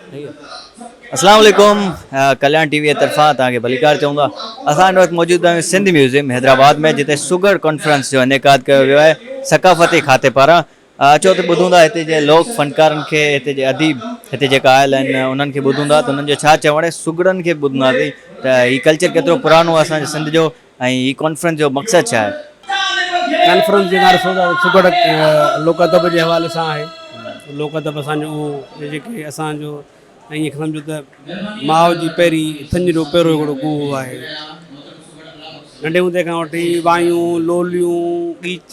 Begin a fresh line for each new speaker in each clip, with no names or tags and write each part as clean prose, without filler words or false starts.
اسلام عليڪم ڪلياڻ ٽي وي طرفان توهان کي ڀليڪار چئون ٿا. اسان هن وقت موجود آهيون سنڌ ميوزيم حيدرآباد ۾ جتي سگهڙ ڪانفرنس جو انعقاد ڪيو ويو آهي ثقافتي کاتي پاران. اچو ته ٻڌون ٿا هتي جي لوڪ فنڪارن کي هتي جي اديب هتي جيڪا آيل آهن انهن کي ٻڌون ٿا ته انهن جو ڇا چوڻ آهي. سگهڙن کي به ٻڌنداسين ته هي ڪلچر ڪيترو پراڻو آهي اسان جي سنڌ جو ۽ هي ڪانفرنس جو مقصد ڇا آهي؟
ڪانفرنس جيڪا ڏسو ته سگهڙ لوڪ ادب جي حوالي سان آهي. لوڪ ادب اسان جو اهو جيڪي اسان جو ائين سمجهو ته ماء جي پهرين ٿڃ جو پهريون هڪڙو کوهه آهي. ننڍي هوندي کان وٺي وايون، لوليون، ڳيچ،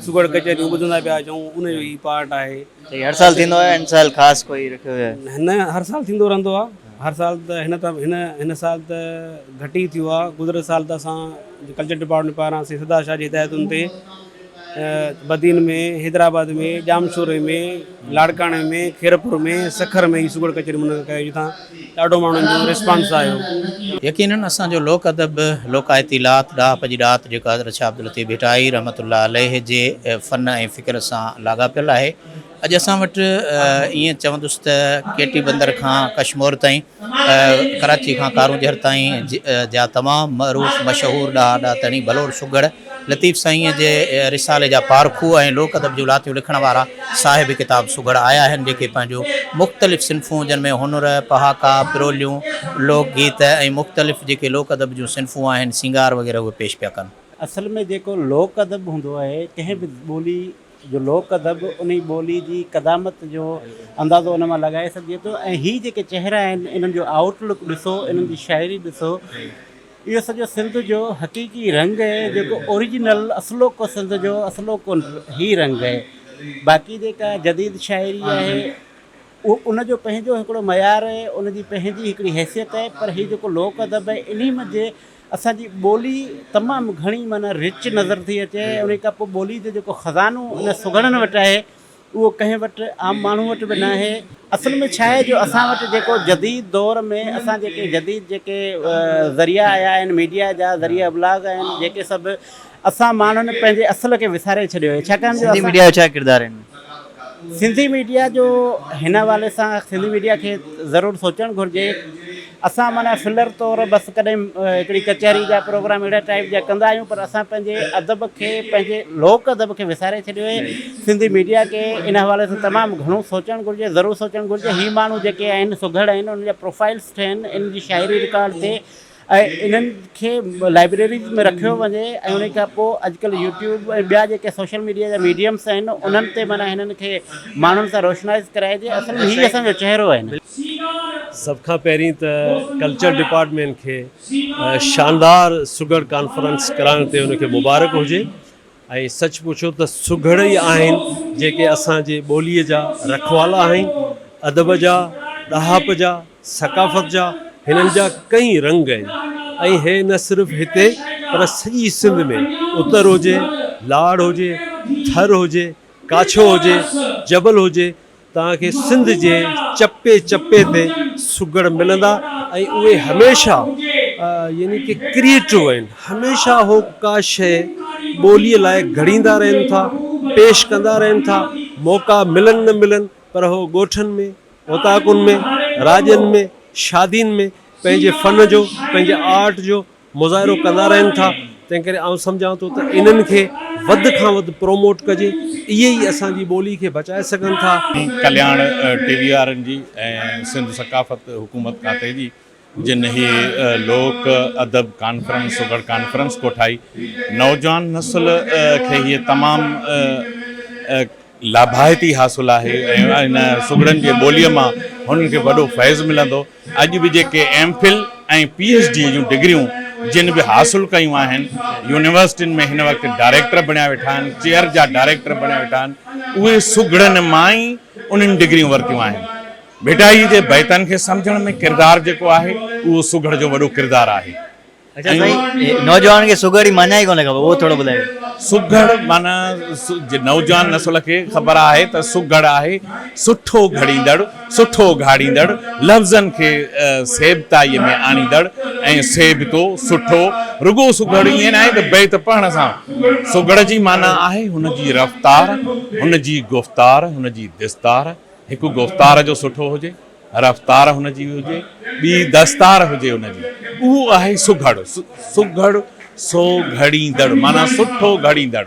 سگهڙ ڪچهريون ٻڌندا پيا اچون ان جو هي پارٽ آهي.
هي هر سال ٿيندو آهي يا هن سال خاص ڪوئي رکيو ويو آهي؟
نه هر سال ٿيندو رهندو آهي. هر سال ته هن ته هن هن سال ته گهٽ ئي ٿيو آهي گذريل سال ته اسان ڪلچر ڊپارٽمينٽ پاران سائين سدا شاهه جي هدايتن تي بدين ۾ حيدرآباد ۾ ڄامشوري ۾ لاڙڪاڻي ۾ خيرپور ۾ سکر ۾ هي سگهڙ ڪچهري منعقد ڪئي جتان ڏاڍو ماڻهن جو رسپانس آيو.
يقينن اسان جو لوڪ ادب لوڪائتي لات ڏاهپ جي ڏات جيڪا حضرت شاهه عبداللطيف ڀٽائي رحمة الله عليه جي فن ۽ فڪر سان لاڳاپيل آهي. اڄ اسان وٽ ائين چوندس ته ڪيٽي بندر کان ڪشمور تائين، ڪراچي کان ڪارونجهر تائين جا تمام معروف مشهور ڏاها ڏاتڻي بلوڙ سگهڙ لطيف سائينء جي رسالي جا پارکو ۽ لوڪ ادب جون لاتيون لکڻ وارا صاحب ڪتاب سگهڙ آيا آهن جيڪي پنهنجون مختلف صنفون جن ۾ هنر، پهاڪا، پروليون، لوڪ گيت ۽ مختلف جيڪي لوڪ ادب جون صنفون آهن سينگار وغيره اهي پيش پيا ڪن.
اصل ۾ جيڪو لوڪ ادب هوندو آهي ڪنهن به ٻولي جو لوڪ ادب انهي ٻولي جي قدامت جو اندازو ان مان لڳائي سگهجي ٿو ۽ هي جيڪي چهرا آهن انهن جو آئوٽ لڪ ڏسو انهن جي شاعري ڏسو اهو سڄو سنڌ جو حقيقي رنگ آهي جيڪو اوريجنل اصلوڪو سنڌ جو اصلوڪو هي رنگ آهي باقي جيڪا جديد شاعري آهي اهو ان جو پنهنجو هڪڙو معيار آهي ان جي پنهنجي هڪڙي حيثيت آهي پر هي جيڪو لوڪ ادب آهي انهي منجهه اسان جي ٻولي تمام گهڻي معنيٰ رچ نظر ٿي اچي ۽ انهي کان پوء ٻولي جو جيڪو خزانو ان سگهڙن وٽ آهي اهو ڪنهن وٽ عام ماڻهو وٽ به ناهي. اصل ۾ ڇا آهي جو اسان وٽ جيڪو جديد دور ۾ اسان جيڪي جديد جيڪي ذريعا آيا آهن ميڊيا جا ذريعا ابلاغ آهن جيڪي سڀ اسان ماڻهن پنهنجي اصل کي وساري ڇڏيو آهي ڇاڪاڻ جو
سنڌي
اسان
ميڊيا جو ڇا ڪردار آهي ان ۾؟
سنڌي ميڊيا جو هن حوالي سان سنڌي ميڊيا کي ضرور سوچڻ گهرجي اسان معنيٰ فلر طور بس ڪڏهن هڪڙي ڪچهري جا پروگرام اهڙا ٽائيپ جا ڪندا آهيون پر اسان پنهنجي ادب کي پنهنجي لوڪ ادب کي وساري ڇڏيو آهي سنڌي ميڊيا کي ان حوالي سان تمام گهڻو سوچڻ گهرجي ضرور سوچڻ گهرجي هي ماڻهو جيڪي آهن سگهڙ آهن انهن جا پروفائلس ٺهن انهن جي شاعري رڪارڊ ٿئي ۽ انهن کي لائبريريز ۾ رکيو وڃي ۽ ان کان پوء اڄڪلهه يوٽيوب ۽ ٻيا جيڪي سوشل ميڊيا جا ميڊيمس آهن انهن تي معنيٰ هنن کي ماڻهن سان روشنائز ڪرائجي اصل ۾ هي اسان جو چهرو آهن.
سڀ کان پهرين ته ڪلچر ڊپارٽمينٽ کي شاندار سگهڙ ڪانفرنس ڪرائڻ تي ان کي مبارڪ هجي ۽ سچ پڇو ته سگهڙ ئي آهن جيڪي اسان جي ٻوليء جا رکوالا آهن، ادب جا، ڏاهپ جا، ثقافت جا، هنن جا ڪئين رنگ آهن ۽ هي نه صرف هتي پر سڄي سنڌ ۾ اتر هجي، لاڙ هجي، ٿر هجي، ڪاڇو هجي، جبل هجي توهان کي سنڌ جي چپي چپي تي سگهڙ ملندا ۽ اهي هميشه يعني ڪي ڪريئيٽو آهن هميشه هو ڪا شيء ٻوليء لاء گهڙيندا رهن ٿا پيش ڪندا رهن ٿا موقعا ملن نه ملن پر هو ڳوٺن ۾ اوطاقن ۾ راڄن ۾ شادين ۾ پنهنجي فن جو پنهنجي آرٽ جو مظاهرو ڪندا رهن ٿا تنهن ڪري آئون سمجهان ٿو ته انهن کي وڌ کان وڌ پروموٽ ڪجي اهي ئي اسان جي ٻولي کي بچائي سگهن ٿا.
ڪلياڻ ٽي وي وارن جي ۽ سنڌ ثقافت حڪومت کاتي جي جن هي لوڪ ادب ڪانفرنس سگهڙ ڪانفرنس ڪوٺائي نوجوان نسل کي هيء تمام لاڀائتي حاصل آهي ۽ ان سگهڙن جي ٻوليء مان هنن کي وڏو فيض ملندو. اڄ به جيڪي M Phil ۽ P H D جون ڊگريون جن به حاصل ڪيون آهن، يونيورسٽين ۾ هن وقت ڊائريڪٽر بڻيا ويٺا آهن، چيئر جا ڊائريڪٽر بڻيا ويٺا آهن، اهي سگهڙن مان ئي انهن ڊگريون ورتيون آهن. ڀٽائي جي بيتن کي سمجهڻ ۾ ڪردار جيڪو آهي، اهو سگهڙ جو وڏو ڪردار آهي.
اڇا سائين نوجوانن کي سگهڙ جي معنيٰ ئي ڪونه خبر اهو ٿورو ٻڌايو.
سگهڙ معنيٰ نوجوان نسل کي خبر آهي ته سگهڙ آهي سٺو گهڙيندڙ، سٺو گهاڙيندڙ، لفظن کي سيبتائيء ۾ آڻيندڙ ۽ سيبتو، سٺو. رڳو سگهڙ ائين ناهي ته بيت پڙهڻ سان سگهڙ جي معنيٰ آهي هن جي رفتار، هن جي گفتار، هن جي دستار. هڪ گفتار جو سٺو هجي. رفتار هن جي هجي، ٻي دستار هجي ان جي، اهو آهي سگهڙ. سگهڙ سو گهڙيندڙ معنيٰ سٺو گهڙيندڙ.